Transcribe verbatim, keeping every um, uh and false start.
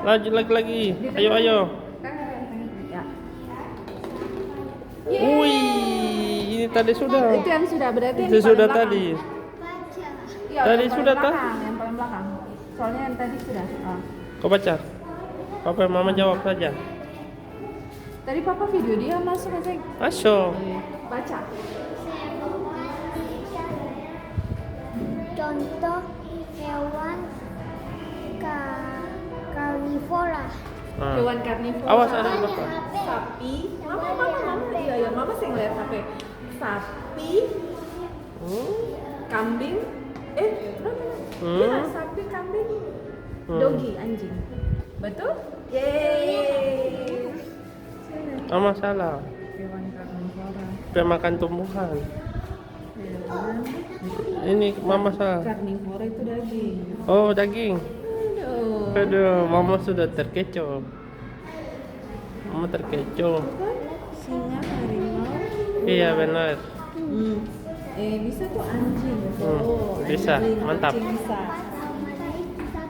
Lagi, lagi, lagi. Ayo, ayo. Wih, ini tadi sudah. Itu yang sudah, berarti yang paling belakang. Itu sudah tadi. Iya, tadi yang paling belakang, yang paling belakang. Soalnya yang tadi sudah. Oh. Kau baca. Papa, mama jawab saja. Tadi papa video dia masuk, Aceh. Masuk. Baca. Contoh hewan ka-, karnivora. Ah. Hewan karnivora. Awas, ada apa? Sapi. Mama, mama, mama. Iya, iya, mama seng lihat H P. Sapi. Hmm. Kambing. Eh, no, no, no. Hmm. Iya, sapi, kambing. Hmm. Dogi, anjing. Betul? Yeay. Mama salah. Hewan karnivora. Pemakan tumbuhan. Hewan. Ini mama salah. Karnivora itu daging. Oh, daging. Aduh. Aduh, mama sudah terkecoh. Mama terkecoh. Itu kan singa, harimau. Iya, benar. Hmm. Eh, bisa tuh anjing. Hmm, oh, bisa. Anjing, mantap. Kucing bisa.